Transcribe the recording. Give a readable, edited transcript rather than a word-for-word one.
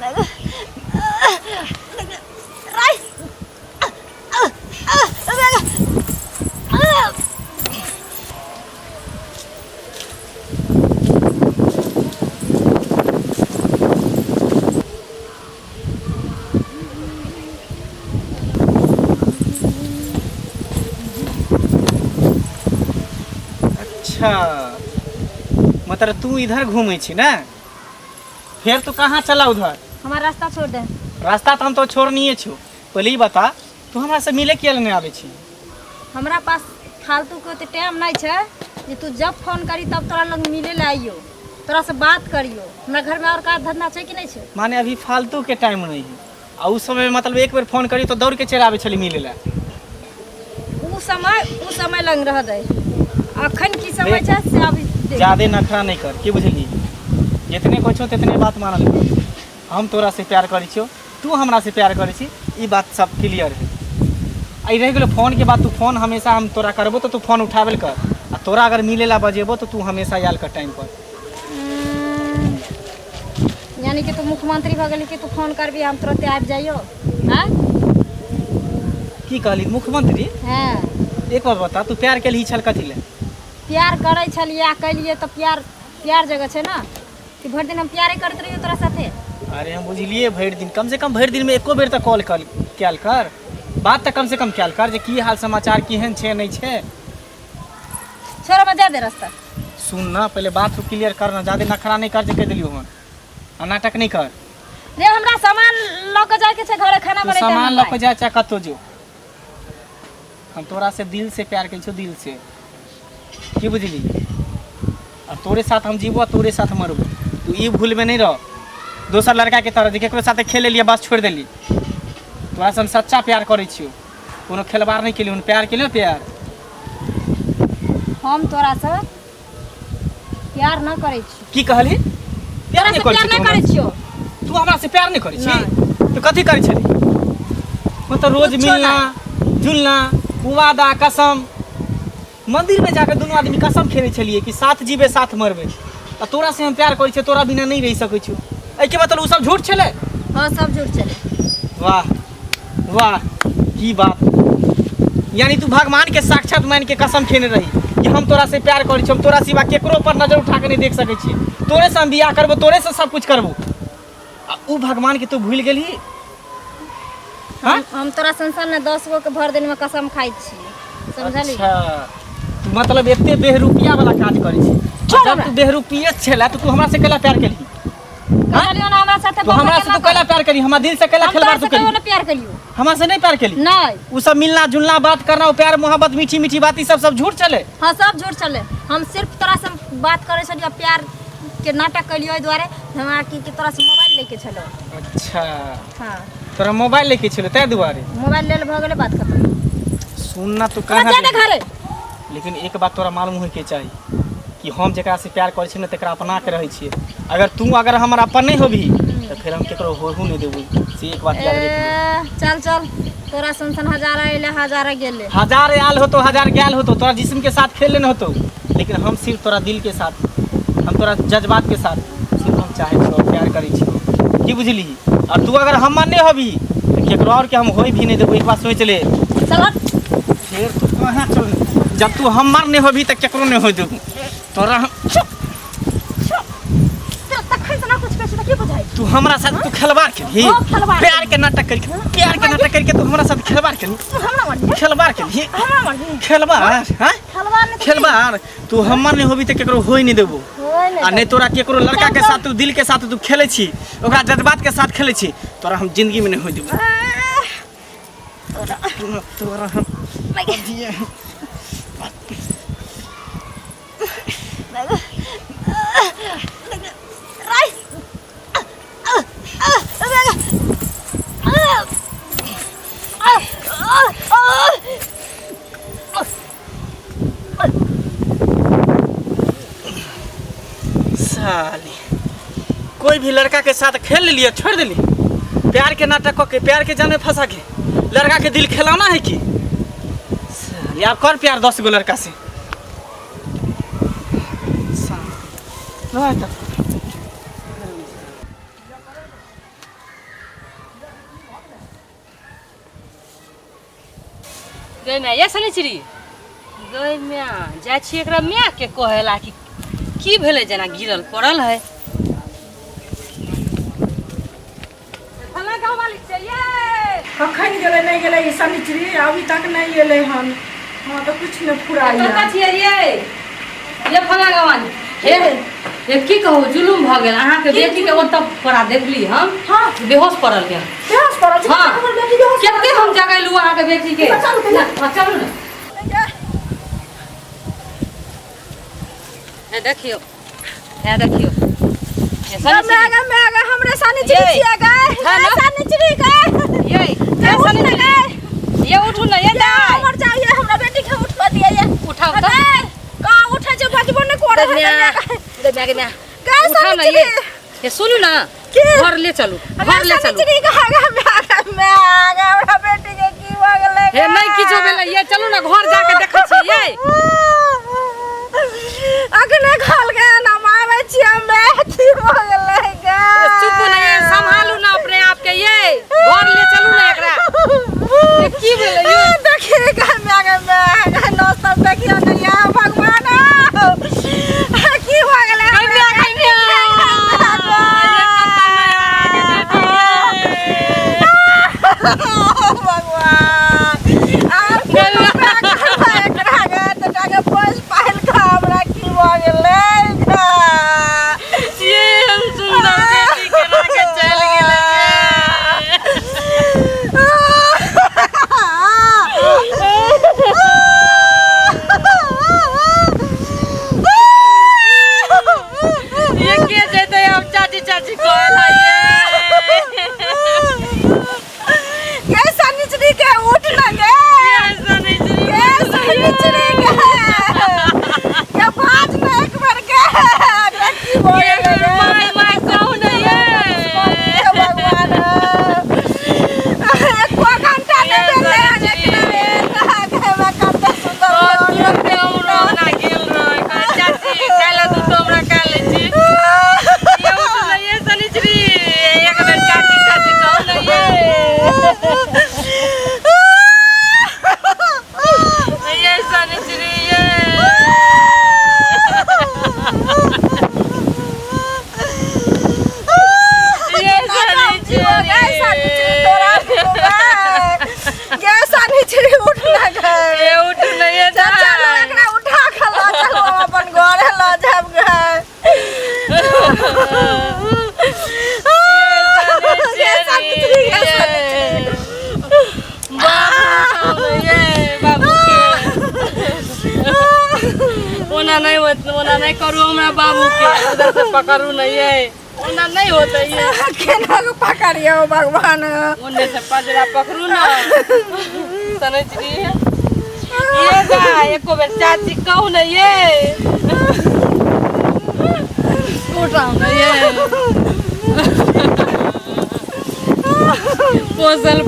अच्छा, मतलब तू इधर घूमै छी ने? फेर तू कहाँ चला उधर? हमार रास्ता छोड़ दे। रास्ता तो हम तो छोड़निए छो। पहले ही बता, तू हमरा से मिले किया नहीं आबै छी? हमरा पास फालतू के ओते टाइम नहीं छै जे तू जब फोन करी तब तोरा लग मिले ला आइयो, तोरा से बात करियो। हमरा घर में और काज धंधा छै कि नहीं छै? माने अभी फालतू के टाइम नहीं है, आ उस समय मतलब एक बेर फोन करी तो दौड़ के चलि आबै छली मिले ला। उ समय लग रह दे, अखन की समय छै से अभी देख। ज्यादे नखरा नहीं कर, की बुझली? जितने कहै छौ तितने बात मानल कर। हम तोरा से प्यार करै छियौ, तू हमरा से प्यार करै छी, ई बात सब क्लियर है। आ ई रहि गेलो फोन के बात, तू फोन हमेशा हम तोरा करबो तो तू फोन उठाबे कर, आ तोरा अगर मिले ला बजेबो तो तू हमेशा आयल कर टाइम पर। यानी कि तू मुख्यमंत्री भऽ गेली कि तू फोन करबी हम तुरंते आबि जाइयो? हाँ। की कहली, मुख्यमंत्री? हाँ। एक बार बता, तू प्यार केलही छल कथी ले? प्यार करै छलियै आ केलियै तऽ प्यार प्यार जगह छै ने कि भरि दिन हम प्यारे करैत रहियो तोरा साथे। अरे हम बुझलिए, भरि दिन कम से कम भरि दिन में एको बेर तऽ कॉल कर कयल कर, बात तऽ कम से कम कयल कर जे की हाल समाचार केहन छै नहि छै। छोड़, हमरा जा दे रास्ता। सुन ना, पहले बात को क्लियर कर ना, ज्यादा नखरा नहीं कर जे कह दिलियो हन, आ नाटक नहीं कर। रे हमरा सामान लऽ के जाय के छै घरे, खाना तू बनेतै सामान हमर लऽ के माय। जा चाहे कतौ जो, हम तोरा से दिल से प्यार करै छियौ, दिल से, की बुझली? आ तोरे साथ हम जीबो आ तोरे साथ मरबो। तू ई भूल में नहीं रह दोसर लड़का के तरह जे केकरो साथे खेल लेलियै बस छोड़ि देली। तोरा से हम सच्चा प्यार करै छियौ, कोनो खेलबार नहीं केलियौ, प्यार केलियौ प्यार। हम तोरा से प्यार न करै छी। की कहली? प्यार तोरा नहीं से करै प्यार छी न करै छियौ। तू हमरा से प्यार नहीं करै छी? नहीं। तो कथी करै छली? मतलब रोज कुछो मिलना जुलना, वादा कसम, मंदिर में जाके दुनू आदमी कसम खेने छलियै कि साथ जीबे साथ मरबे, आ तोरा से हम प्यार करै छियै, तोरा बिना नहीं रहि सकै छियौ, एहिके मतलब ओ सब झूठ छलै? हाँ, सब झूठ छलै। वाह वाह, की बात! यानी तू भगवान के साक्षात मान के कसम खेने रही कि हम तोरा से प्यार करै छी, हम तोरा सिवा केकरो पर नजर उठा के नहीं देख सकै छी, तोरे से हम बियाह करबो, तोरे से सब कुछ करबो, आ ऊ भगवान के तू भूल गेलही? हाँ? हम तोरा संसार में 10 गो के भर दिन में कसम खाइ छी, समझली? अच्छा, तू मतलब एते बेहरूपिया वाला काज करै छी। छोड़ जब हमरा। तू बेहरूपिये छेला तो तू हमरा से कैला प्यार केलही? कहलियो ना हमरा साथे तू हमरा से तू कैला प्यार करी? हमरा दिल से कैला हम खेलवाड़ तोरा तू से कहियो करी? ना प्यार करियो। हमरा से नहीं प्यार केली? नहीं। उ सब मिलना जुलना बात करना, वो प्यार मोहब्बत मीठी मीठी बात, ई सब सब झूठ चले? हाँ, सब झूठ चले। हम सिर्फ तोरा से बात करे छलियो, प्यार के नाटक कलियो एहि दुआरे हमरा की कि तोरा से मोबाइल लेके छलो। अच्छा। हाँ। तोरा मोबाइल लेके छलो ताहि दुआरे? मोबाइल लेल भऽ गेलै बात खत्म। सुन ना, तू तोरा कहाँ जा दे घरे। लेकिन एक बात तोरा मालूम होइके चाही कि हम जकरा से प्यार करै छियै ने तकरा अपना के रहै छियै। अगर तू अगर हमर अपन नहीं होबही तऽ फेर हम केकरो होहू नहीं देबू, से एक बात याद रख। ए, चल चल, तोरा सन सन हजारा अइले हजारा गेले। हजार आयल होतो हजार गेल होतो, तोरा जिस्म के साथ खेल लेने होतो, लेकिन हम सिर्फ तोरा दिल के साथ, हम तोरा जज्बात के साथ सिर्फ हम चाहे छियौ, प्यार करै छियौ, की बुझली? और तू अगर हमर नहीं होबही तऽ केकरो और के हम होय भी नहीं देबो, एक बात सोच ले। चल हट। फेर तू कहाँ चल? जब तू हमर नहीं होबही तऽ केकरो नहीं होय देबो तोरा हम। चुप चुप, तोरा तखन से ना कुछ कहै छी तऽ की बुझाइ? तू हमरा साथ तू खेलवाड़ केलही? हाँ, खेलवाड़। प्यार के नाटक करके, प्यार के नाटक करके तू हमरा साथ खेलवाड़ केलही? तू हमरा मारबही? खेलवाड़ केलही? हमरा मारबही? खेलवाड़? हाँ? खेलवाड़ नहीं तऽ की? खेलवाड़। तू हमर नहीं होबी तऽ केकरो होय नहीं देबो। होय नहीं आ नहीं देबो। तोरा केकरो लड़का के चल, साथ तू दिल के साथ तू खेलै छी, ओकरा जज्बात के साथ खेलै छी, तोरा हम जिंदगी में नहीं होय देबो। तोरा हम दिए। साली कोई भी लड़का के साथ खेल लिया छोड़ दिली, प्यार के नाटक कऽ के प्यार के जान में फंसा के लड़का के दिल खिलाना है कि साली आप कर प्यार 10 गो लड़का से। साली, रह। गै माय ये सनिचरी गै माय जाइ छी एकरा मायके कहै ला कि की भेलै जेना गिरल पड़ल है। फल्लाँ गाँव वाली छै ये। कखन गेलै नहि गेलै ई शनिचरी अभी तक नहि एलै हन। हँ तऽ किछु नहि फुराइया। कतऽ छियै ये? ये फल्लाँ गाँव वाली हे हे की कहू जुलुम भऽ गेल अहाँके बेटीके ओतऽ पड़ा देखली हम। हँ। बेहोश पड़ल गेल। बेहोश पड़ल छै? हँ। हमर बेटी बेहोश पड़ल कते हम जगेलहुँ अहाँके बेटीके। चलू तऽ। हँ, चलू ने। हे देखियौ हे देखियौ हे गे माय गे माय गे हमरे शनिचरी ये। छियै गे। हाँ ना? शनिचरी गे। ये ये उठ ना गे। ये उठू ना ये ये दाइ। हमर चाहिए हमरा बेटी के उठवा दिए ये। उठाउ तऽ। अरे कहाँ उठे छै बजबो नहि करे है गै गे। गै माय गे माय गे उठाउ ना शनिचरी। ये ये सुनू ना की? घर ले चलू अरे घर ले चलू। शनिचरी गे गे माय गे माय गे हमरा बेटी के की भऽ गेलै हे नहि किछो भेलै ये चलू ना घर जाके देखै छियै ये। अखने खल के ना मारै छियै मैं की भऽ गेलै गे। चुप ना ये संभालू ना अपने आप के ये घर ले चलू ना एकरा। ये की भेलै ये? देखी गे माय गे माय गे नोस्तर देखियौ ने ये भगवान की भऽ गेलै गै माय गै माय भगवान आर एकरा गे तऽ गे पोस पाइल के हमरा की भऽ गेलै गे। ये हम सुंदर बेटी के राखे चल गेलै ये के जेतै अब चाची चाची कहै ला ये। गे शनिचरी के उठ न गे। ये सनिचरी गे शनिचरी गे के बाज न एक बार गे एकरा की भऽ गेलै गे। माय माय कहू ने ये। हे भगवान एको घंटा नहि भेलै हन एकरा गे गे कते सुन्दर भऽ गेलै। तुरन्ते हमरो ओना गेल रहै कहै चाची काल्हि दू तो हमरा काल्हि लै छी ये उठू ने ये सनिचरी एक बेर चाची चाची कहू ने ये ये सनिचरी ये ये सनिचरी गे शनिचरी तोरा गे शनिचरी उठ न गे। ये उठू ने ये चल चल दाइ। एकरा उठा के लऽ चलू हम अपन घरे लऽ जायब गे। गे शनिचरी गे शनिचरी। बाबू ये बाबू के ओना नहि होत ओना नहि करू हमरा बाबू के उधर से पकड़ू ने ये ओना नहि होतै ये। केना के पकड़ियौ भगवान। ओने से पजरा पकड़ू ना सनिचरी ये दाइ एको बेर चाची कहू ने ये उठाउ ने ये पोसल